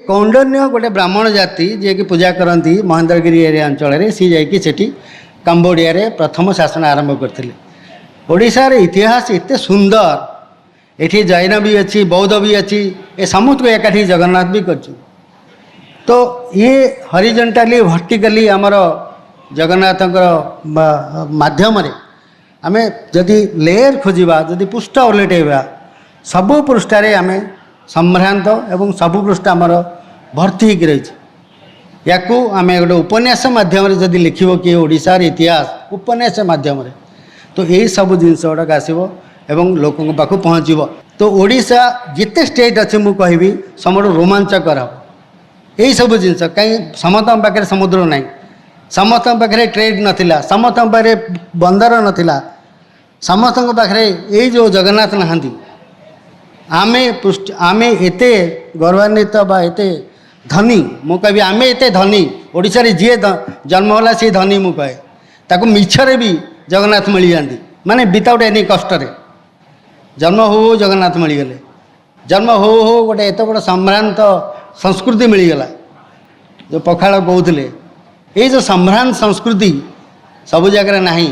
କୌଣ୍ଡନ୍ୟ ଗୋଟେ ବ୍ରାହ୍ମଣ ଜାତି, ଯିଏକି ପୂଜା କରନ୍ତି ମହେନ୍ଦ୍ରଗିରି ଏରିଆ ଅଞ୍ଚଳରେ, ସିଏ ଯାଇକି ସେଠି କାମ୍ବୋଡ଼ିଆରେ ପ୍ରଥମ ଶାସନ ଆରମ୍ଭ କରିଥିଲେ। ଓଡ଼ିଶାର ଇତିହାସ ଏତେ ସୁନ୍ଦର। ଏଠି ଜୈନ ବି ଅଛି, ବୌଦ୍ଧ ବି ଅଛି, ଏ ସମସ୍ତଙ୍କୁ ଏକାଠି ଜଗନ୍ନାଥ ବି କରିଛନ୍ତି। ତ ଇଏ ହରିଜେଣ୍ଟାଲି, ଭର୍ଟିକାଲି ଆମର ଜଗନ୍ନାଥଙ୍କର ମାଧ୍ୟମରେ ଆମେ ଯଦି ଲେୟର ଖୋଜିବା, ଯଦି ପୃଷ୍ଠ ଓଲଟେଇବା, ସବୁ ପୃଷ୍ଠାରେ ଆମେ ସମ୍ଭ୍ରାନ୍ତ ଏବଂ ସବୁ ପୃଷ୍ଠ ଆମର ଭର୍ତ୍ତି ହେଇକି ରହିଛି। ୟାକୁ ଆମେ ଗୋଟେ ଉପନ୍ୟାସ ମାଧ୍ୟମରେ ଯଦି ଲେଖିବ କିଏ ଓଡ଼ିଶାର ଇତିହାସ ଉପନ୍ୟାସ ମାଧ୍ୟମରେ, ତ ଏଇସବୁ ଜିନିଷ ଗୁଡ଼ାକ ଆସିବ ଏବଂ ଲୋକଙ୍କ ପାଖକୁ ପହଞ୍ଚିବ। ତ ଓଡ଼ିଶା ଯେତେ ଷ୍ଟେଟ୍ ଅଛି, ମୁଁ କହିବି ସବୁଠୁ ରୋମାଞ୍ଚକର ହେବ ଏଇସବୁ ଜିନିଷ। କାହିଁ ସମସ୍ତଙ୍କ ପାଖରେ ସମୁଦ୍ର ନାହିଁ, ସମସ୍ତଙ୍କ ପାଖରେ ଟ୍ରେଡ୍ ନଥିଲା, ସମସ୍ତଙ୍କ ପାଖରେ ବନ୍ଦର ନଥିଲା, ସମସ୍ତଙ୍କ ପାଖରେ ଏଇ ଯେଉଁ ଜଗନ୍ନାଥ ନାହାନ୍ତି। ଆମେ ପୃଷ୍ଠ ଆମେ ଏତେ ଗୌରବାନ୍ୱିତ ବା ଏତେ ଧନୀ, ମୁଁ କହିବି ଆମେ ଏତେ ଧନୀ। ଓଡ଼ିଶାରେ ଯିଏ ଜନ୍ମ ହେଲା ସିଏ ଧନୀ ମୁଁ କହେ। ତାକୁ ମିଛରେ ବି ଜଗନ୍ନାଥ ମିଳିଯାଆନ୍ତି, ମାନେ ୱିଥାଉଟ୍ ଏନି କଷ୍ଟରେ। ଜନ୍ମ ହଉ ହଉ ଜଗନ୍ନାଥ ମିଳିଗଲେ। ଜନ୍ମ ହଉ ହଉ ଗୋଟେ ଏତେ ବଡ଼ ସମ୍ଭ୍ରାନ୍ତ ସଂସ୍କୃତି ମିଳିଗଲା। ଯେଉଁ ପଖାଳ କହୁଥିଲେ, ଏଇ ଯେଉଁ ସମ୍ଭ୍ରାନ୍ତ ସଂସ୍କୃତି ସବୁ ଜାଗାରେ ନାହିଁ।